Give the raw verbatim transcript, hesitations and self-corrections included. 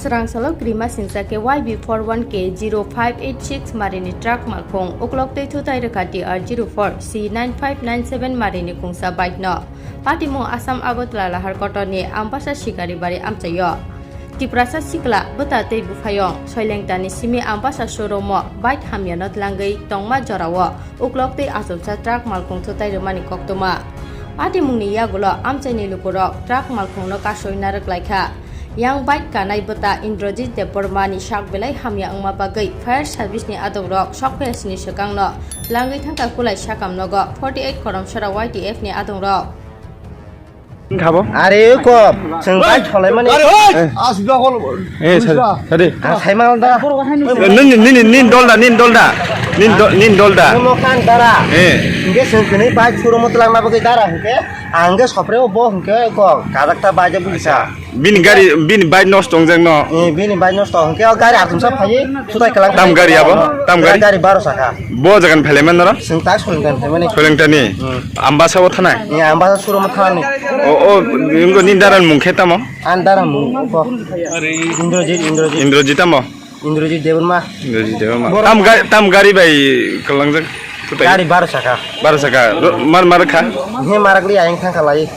Srangsalok rima singsa K Y B four one K zero five eight six marini truck malkhung uklok tei thutai rwkha T R zero four C nine five nine seven marini kungsa bike no. Patimung Assam Agartala lahar kotorni Ambasa Sikaribari amchaio. Tiprasa sikla bwta tei buphayong Soilengtani simi Ambasa showroom o bike hamyano tlangwi tongma jorao uklok tei achomsa truck malkhung thutai rwmani koktwma. Patimungni yagulo amchaini lukurok truck malkhungno kasui narwk laikha. Yang bike kanai bwta Indrajit Debbarma ni sak belai hamya wngma bagwi fire service ni adongrok sok phiyasini swkangno langwi thangkha kulai sakam nogo forty eight Koromsora Y T F ni adongrok. Khabo? Are ko, chwng bike tholaimani. Are, oi! Eh. Asba hol. Eh, sir, sir. Ah, saiman da. Nini, nini, nini dolda, nini dolda. Nini do-, nini dolda. Mo kan dara. Eh. Hingke chwng kini bike showroom o twlangna bagwi dara hingke, ang hingke sopre o bo hingke ko, kajakta bike bukisa. Bini gari, bini bike nosto wngjak no. Eh, bini bike nosto hingke o gari atumsa phaiwi sutai kalang. Tam gari abo? Tam gari? Gari baro saka. Bo jagan phelai man noro? Chwng tak Soilengtani phaimani. Soilengtani? Hmm. Ambasa o thanai? Eh, Ambasa showroom o thanani. O, o, ingo ni daran mung khe tamo? An daran mung, obo. Indrajit, Indrajit. Indrajit tamo? Indrajit Debbarma. Indrajit Debbarma. Tam ga-, tam gari bai kalangjak? Kutai? Gari baro saka. Baro saka. Ro-, mar, mar kha? He marak li ayang thang khalai.